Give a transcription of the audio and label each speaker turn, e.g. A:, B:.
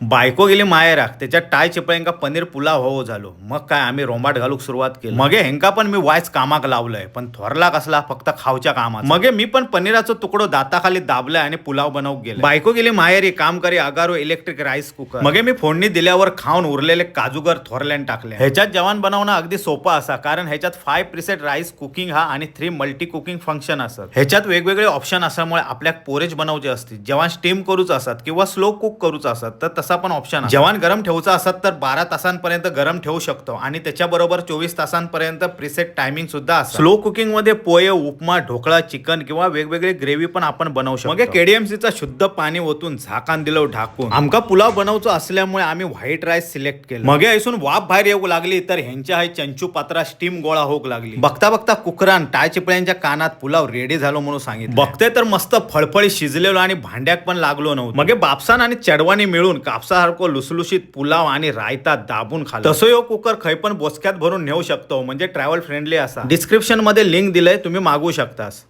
A: बायको गेली माहेराक, त्याच्या टाय चिपळ्यांका पनीर पुलाव हो झालो. मग काय, आम्ही रोंबाट घालूक सुरुवात केली. मगे हेंका पण मी वायच कामाक लावलंय, पण थोरला कसला, फक्त खावच्या कामात. मगे मी पण पनीराचो तुकडो दाताखाली दाबलाय आणि पुलाव बनवूक गेलो. बायको गेली माहेरी, काम करी अगारो इलेक्ट्रिक राईस कुकर. मगे मी फोडणी दिल्यावर खाऊन उरलेले काजूगर थोरल्यान टाकले. ह्याच्यात जेवण बनवणं अगदी सोपं असा, कारण ह्याच्यात 5 प्रिसेट राईस कुकिंग हा आणि 3 मल्टी कुकिंग फंक्शन असत. ह्याच्यात वेगवेगळे ऑप्शन असल्यामुळे आपल्याक पोरेज बनवचे असतील, जेवण स्टीम करूच असत किंवा स्लो कुक करूच असत तर तसा पण ऑप्शन. जेवण गरम ठेवचं असत तर 12 तासांपर्यंत गरम ठेवू शकतो आणि त्याच्याबरोबर 24 तासांपर्यंत प्रिसेट टायमिंग सुद्धा असतं. स्लो कुकिंग मध्ये पोहे, उपमा, ढोकळा, चिकन किंवा वेगवेगळे ग्रेव्ही पण आपण बनवू शकतो. मग केडीएमसीचा शुद्ध पाणी ओतून झाकान दिलं ढाकून. आमका पुलाव बनवचो असल्यामुळे आम्ही व्हाईट राईस सिलेक्ट केलं. मगे ऐसून वाफ बाहेर येऊ लागली तर ह्यांच्या हाय चंचू पात्रा स्टीम गोळा होऊ लागली. बघता बघता कुकरान टाय चिपळ्यांच्या कानात पुलाव रेडी झालो म्हणून सांगितलं. बघते तर मस्त फळफळी शिजलेलो आणि भांड्याक पण लागलो नव्हतं. मगे बापसान आणि चेडवानी मिळून कापसासारखं लुसलुशीत पुलाव आणि रायता दाबून खाल्ला. तसं ह्यो कुकर खय पण बोचक्यात भरून नेऊ शकतो, म्हणजे ट्रॅव्हल फ्रेंडली असा. डिस्क्रिप्शन मध्ये लिंक दिलंय, तुम्ही मागवू शकतास.